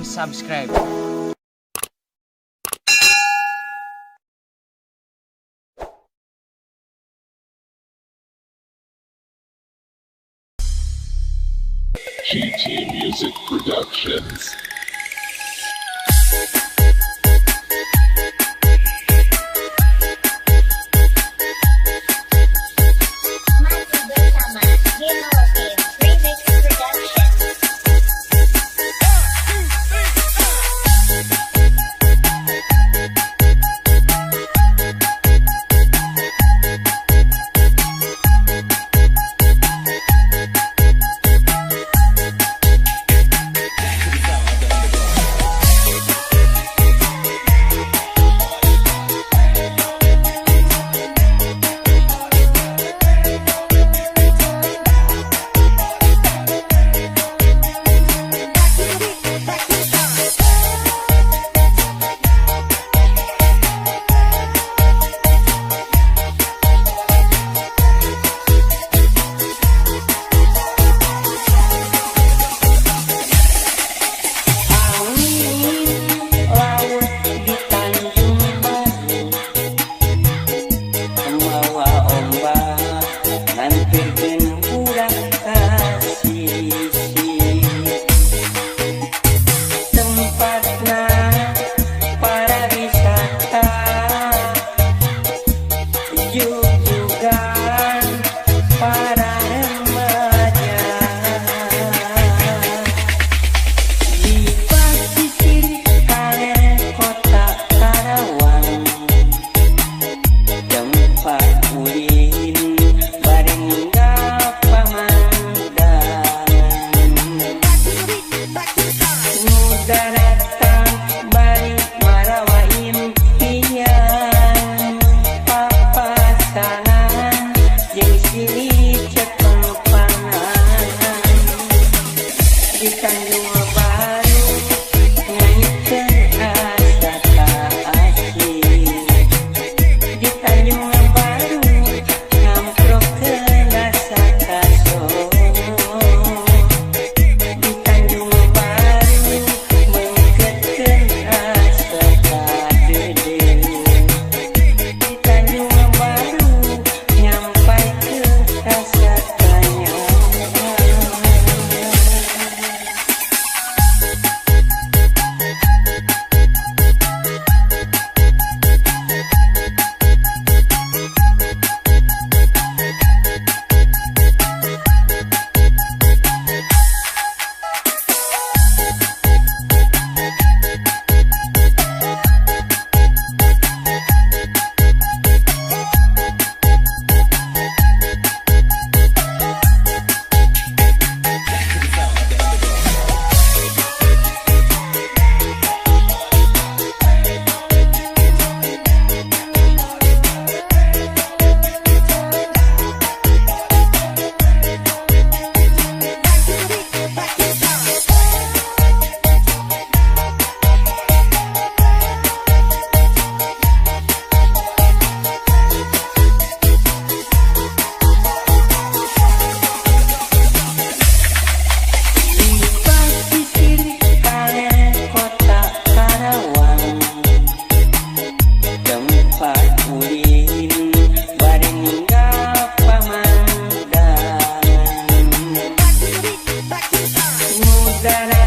and subscribe. GT Music Productions. Masih bersama Geno Team Remix Production. Angin laut di Tanjung Baru mawa ombak ngampirkeun urang ka sisi. Tempatna pariwisata jujugan para remaja. Di pesisir kaler kota Karawang, tempat ulin bari ningal pamandangan. Nu daratang bari marawa impian, papasangan jeung silih cetempangan. Di Tanjung Baru nganyutkeun asa ka asing. Di Tanjung Baru ngamprokeun rasa kasono. Di Tanjung Baru meungkeutkeun rasa kadeudeuh. Di Tanjung Baru nyampaikeun rasa kanyaman. Di pesisir kaler kota Karawang, tempat ulin bari ningal pamandangan. Nu daratang